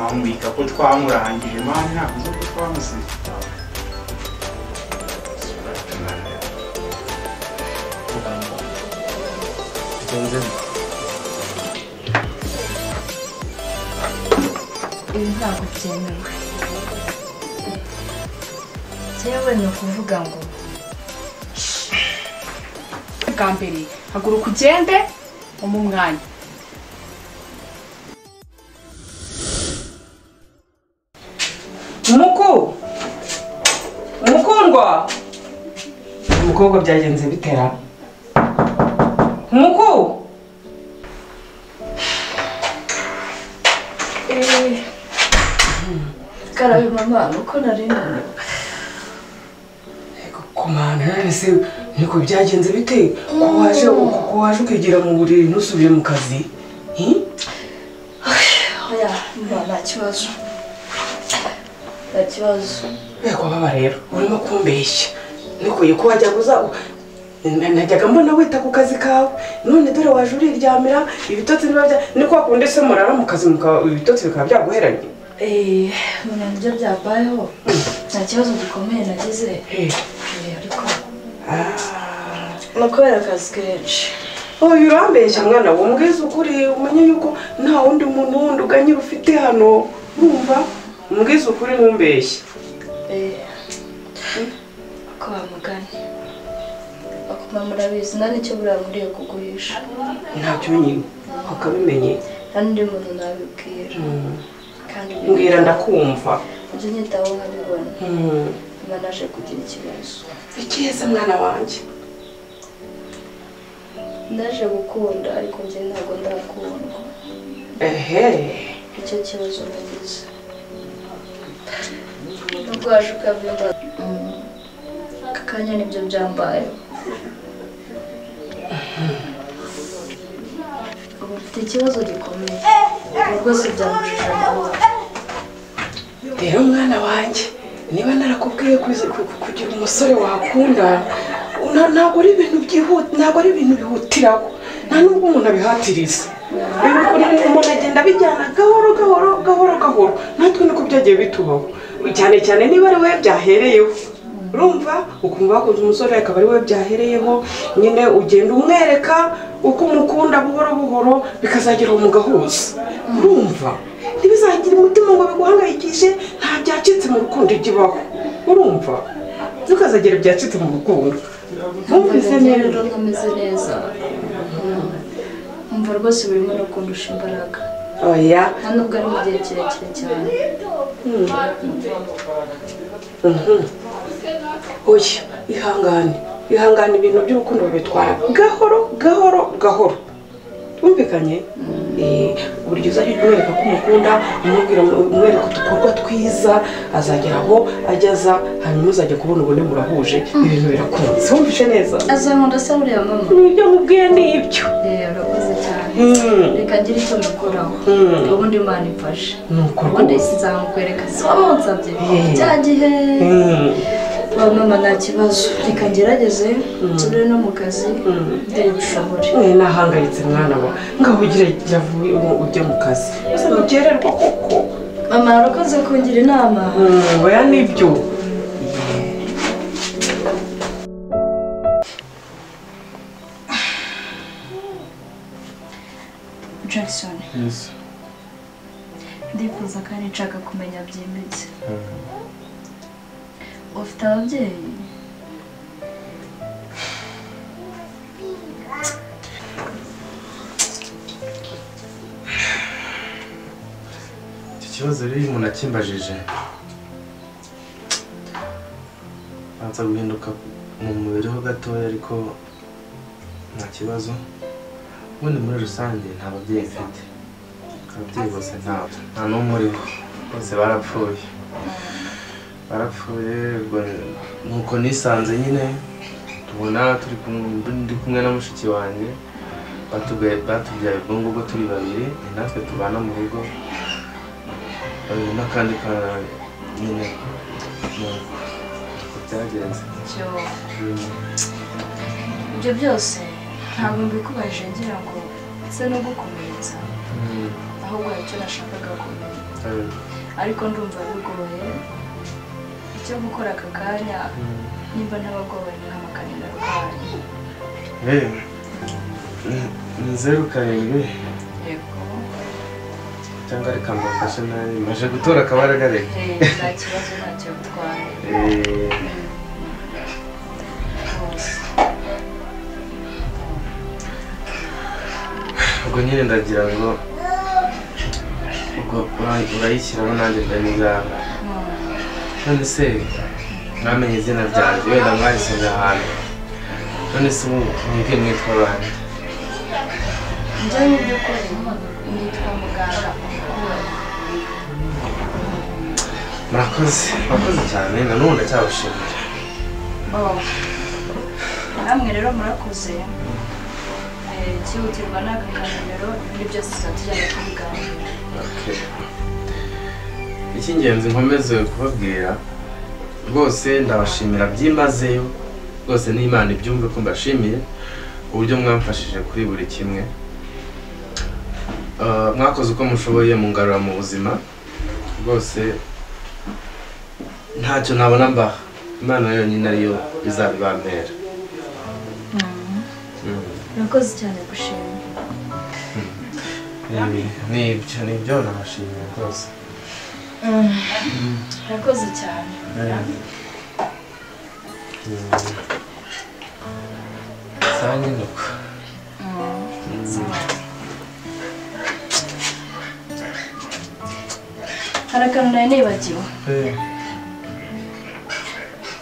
Twamwika ko twamurangije mani ntabwo uzi ko twamusize. Ibi ntabwo byemewe. Yewe ni ukuvuga ngo bwa mbere haguruka ugende umuhe umwanya. Muku mukundwa umukobwa byagenze bitera Muku karabe mama uko nari naniwe. Komana none se niko byagenze bite ko waje ukigira mu buriri ntusubire mu kazi? Oya nta kibazo. Nta kibazo. Yego baba rero urimo kumbeshya. Niko yiko wajya guza najyaga mbona wita ku kazi kawe none dore waje uriryamira ibitotsi niba bya niko wakunde se murara mu kazi ibitotsi bikaba byaguheranye. None nibyo byabayeho nta kibazo gikomeye nagize. Ariko ni kubera akazi kenshi. Oya urambeshya mwana we umbwize ukuri umenye yuko nta wundi muntu wundi uganyira ufite hano urumva umbwize ukuri ntumbeshye. Ko bamugane mama murabizi nta nicyo buriya nkwiye kuguhisha. Ntacyo nyine wakabimenye nta n'undi muntu nabibwira. Kandi mbwira ndakumva ujye unyitaho nkabibona. Mama naje kugira ikibazo. Ikihe mwana wanjye? Ndaje gukunda ariko njye ntabwo ndakundwa. Ehe icyo kibazo nagize nubwo waje ukabimba aka kanya nibyo byambayeho. Ubu mfite ikibazo gikomeye rwose byambujije amahoro. Rero mwana wanjye niba narakubwiye kugira umusore wakunda ntabwo ari ibintu byihuta ntabwo ari ibintu bihutiraho nta nubwo umuntu abihatiriza. Umuntu agenda abijyana gahoro gahoro gahoro gahoro natwe niko byagiye bitubaho cyane cyane niba ari we byahereyeho urumva ukumva wakunze umusore akaba ari we byahereyeho nyine ugenda umwereka uko umukunda buhoro buhoro bikazagera mu gahuza urumva ntibizagira umutima ngo biguhangayikishe nta byacitse mu rukundo ikibaho urumva bikazagera byacitse mu rukundo. Wumvise neza ntameze neza umva rwose burimo no kundusha imbaraga. Oya nta nubwo ari mu gihe kirekire cyane. Oya ihangane ihangane ibintu by'urukundo babitwara gahoro gahoro gahoro twumvikanye. Uburyo uzajya umwereka ko umukunda umubwira umwereka udukorwa twiza azagera aho ageza hanyuma uzajya kubona ubone murahuje ibintu birakunze. Wumvishe neza? Azankunda se buriya mama? Nibyo nkubwiye nibyo. Urakoze cyane. Reka ngire icyo mbikoraho ubundi Imana imfashe. Ubundi nzamukwereka si wamunsabye cya gihe. Mama nta kibazo reka ngerageze nsubire no mu kazi ndabishobore. Nahangayitse mwana wa ngaho ugire ujye mu kazi gusa ntukererwa koko. Mama urakoze kungira inama. Oya nibyo. Jackson. Yes. Ndifuza kandi nshaka kumenya byimbitse. Ufite ababyeyi? Iki kibazo rero iyo umuntu akimbajije banza guhinduka mu mubiri ho gatoya ariko nta kibazo. Ubundi muri rusange nta babyeyi mfite. Ababyeyi bose nta n'umwe uriho bose barapfuye. Barapfuye nuko nisanze nyine tubona turi kumwe na mushiki wanjye batubyaye ubwo ngubwo turi babiri ni natwe tubana mu rugo n'akandi kana nyine nuko byagenze. Ibyo byose ntabwo mbikubajije ngira ngo nse no gukomeretsa ahubwo hari icyo nashakaga kumenya. Ariko ndumva bigoye icyo gukora aka kanya nimba ntabagoye nk'amakanimero kanyu. Ni 07. Yego. Cyangwa reka mbafashe nabi maje gutora akabaraga reka. Nta kibazo ntacyo bitwaye. Ubwo nyine ndagira ngo ubwo urayishyiraho nanjye ndabizaba. None se mwamenye izina ryanjye wenda mwahisomye ahantu. None se ubu mwebwe mwitwa bande? Njye mu by'ukuri nitwa muganga. Murakoze, murakoze cyane nanone ndacyabashimira. Namwe rero murakoze. Cyihutirwa n'aka kanimero ibindi byose tuzatujyana kubiganira. Icy'ingenzi nkomeze kubabwira rwose ndabashimira byimazeyo rwose n'Imana ibyumve ko mbashimiye uburyo mwamfashije kuri buri kimwe. Mwakoze uko mushoboye mungarura mu buzima rwose ntacyo nabona mbaha Imana yonyine ariyo izabibampera. Murakoze cyane gushima. Nibyo nabashimiye rwose. Murakoze cyane. Sanyi nuko. Hari akantu nari nibagiwe.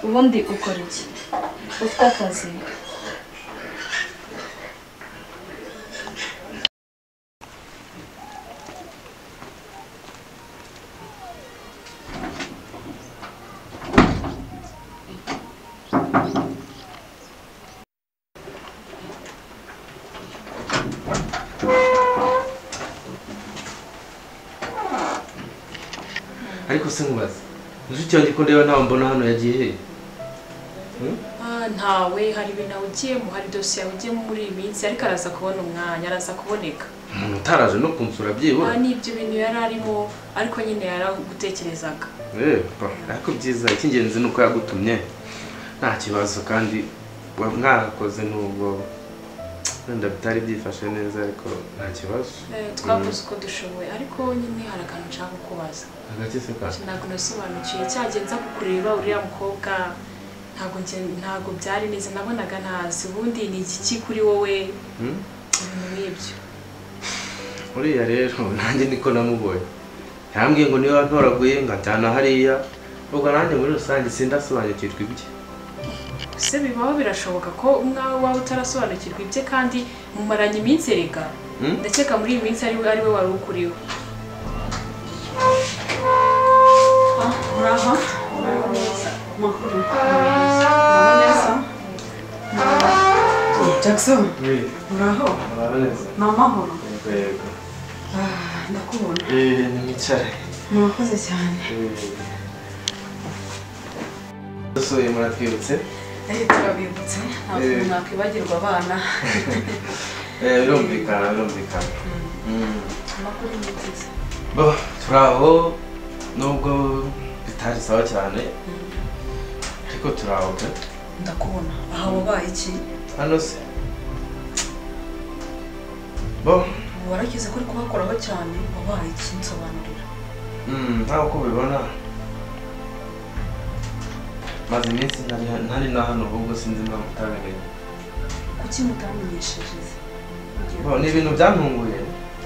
Ubundi ukora iki? Ufite akazi? Ariko se nkubaze inshuti yanjye ko ndeba ntawe mbona hano yagiye he? Ntawe, hari ibintu awugiyemo, hari dosiye awugiyemo muri iyi minsi ariko araza kubona umwanya, araza kuboneka. Umuntu utaraje no kunsura byibura. Ni ibyo bintu yari arimo ariko nyine yaragutekerezaga. Ariko byiza icy'ingenzi ni uko yagutumye nta kibazo kandi mwarakoze nubwo wenda bitari byifashe neza ariko nta kibazo. Twakoze uko dushoboye ariko nyine hari akantu nshaka kubaza. Ntabwo nasobanukiwe cyagenza kukureba uriya mukobwa ntabwo byari neza nabonaga ntazi ubundi ni iki kuri wowe ibintu nk'ibyo. Uriya rero nanjye niko namubonye yambwiye ngo niba ntoraguye ngajyana hariya ubwo nanjye muri rusange sindasobanukirwa ibye. Se bibaho birashoboka ko umwawe wawe utarasobanukirwa ibye kandi mumaranye iminsi erega. Ndakeka muri iyi minsi ari we wari ukuriwe. Muraho? Makuru. Neza. Jackson. Muraho? Ni amahoro. Yego. Ndakubona. Nimwicare. Murakoze cyane. Dusuye muratwibutse? Turabibutse. Ntabwo mwakwibagirwa abana. Birumvikana, birumvikana. Amakuru ni meza. Bo, turaho nubwo bitari sawa cyane ariko turaho pe. Ndakubona. Aha wabaye iki? Hano se. Bo, warakize ko uri kuhakoraho cyane, wabaye iki nsobanurira? Ntabwo uko ubibona. Maze iminsi ntari na hano ahubwo sinzi impamvu utabimenye. Kuki mutamenyesheje se? Bo, ni ibintu byantunguye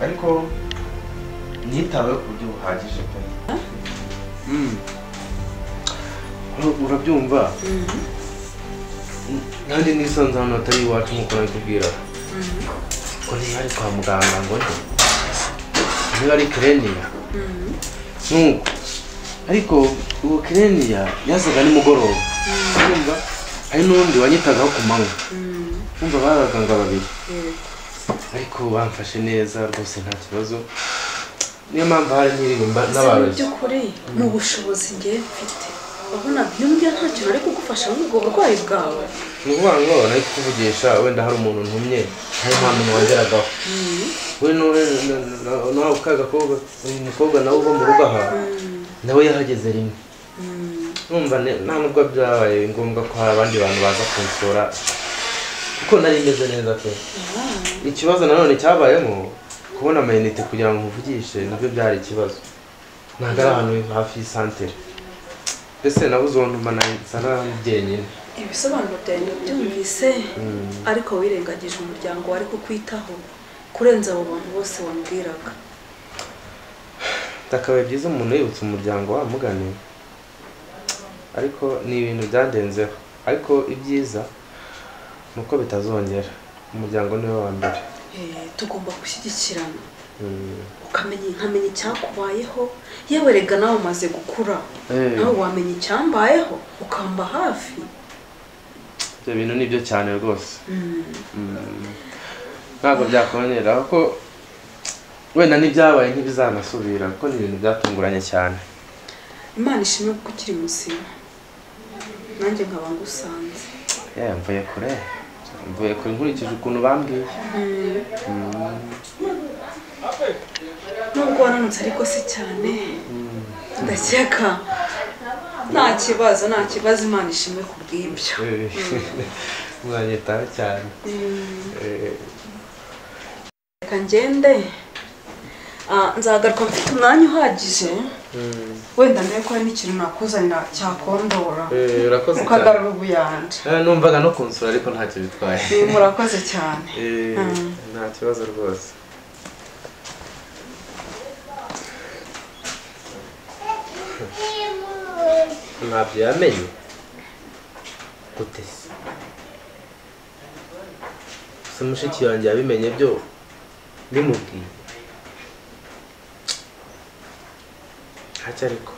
ariko nitaweho ku buryo buhagije pe. Urabyumva? Nanjye nisanze ahantu hatari iwacu nk'uko nabikubwira. Ko niba ari kwa muganga ngo niba ari Kereniya. Nuko ariko uwo Kereniya yazaga nimugoroba. Urumva? Hari n'undi wanyitagaho ku manywa. Urumva bari abaganga babiri. Ariko bamfashe neza rwose nta kibazo. Niyo mpamvu hari nkiririmba n'abarozi. Mu by'ukuri ni ubushobozi ngiye mfite. Urabona byumbye nta kintu ari kugufasha muri ubwo burwayi bwawe. Ni ukuvuga ngo nari kukuvugisha wenda hari umuntu ntumye hari nta muntu wangeragaho. We nawe kagakobwa umukobwa nawe uva mu rugo aha nawe yahageze rimwe. Numva nta nubwo byabaye ngombwa ko hari abandi bantu baza kunsura kuko nari meze neza pe. Ikibazo nanone cyabayemo kubona amayinite kugira ngo nkuvugishe nabyo byari ikibazo. Ntabwo ari ahantu hafi y'isantere. Mbese nabuze uwo ntuma nsa njyenyine. Ibisobanuro byawe ndabyumvise ariko wirengagije umuryango wari kukwitaho kurenza abo bantu bose wambwiraga. Byakabaye byiza umuntu yibutse umuryango wamugane, ariko ni ibintu byandenzeho. Ariko ibyiza ni uko bitazongera. Umuryango niwe wa mbere. Tugomba gushyigikirana. Ukamenya nkamenya icyakubayeho, yewe rega nawe umaze gukura nawe wamenya icyambayeho ukamba hafi. Ibyo bintu nibyo cyane rwose. Ntabwo byakongera kuko wenda n'ibyabaye ntibizanasubira kuko ni ibintu byatunguranye cyane. Imana ishimwe kuko ukiri muzima nanjye nkaba ngusanze. Mvuye kure, mvuye kure nkurikije ukuntu bambwiye. Nubwo wananutse ariko si cyane ndakeka nta kibazo, nta kibazo. Imana ishimwe kubw'ibyo. Mwanyitaho cyane. Reka ngende, nzagaruka mfite umwanya uhagije. Wenda ndebe ko hari n'ikintu nakuzanira cyakondora ukagarura ubuyanja. Numvaga no kunsura ariko ntacyo bitwaye. Murakoze cyane. Nta kibazo rwose. Ntabyo yamenye gute se? Se mushiki wanjye yabimenye byo bimubwiye ntacyo ariko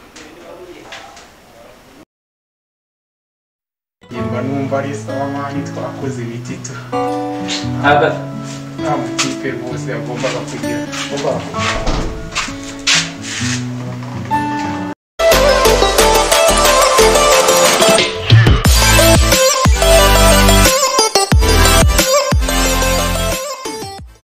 yemba numva ari sawa mani twakoze ibitito. Nta mutipe rwose yagombaga kugira.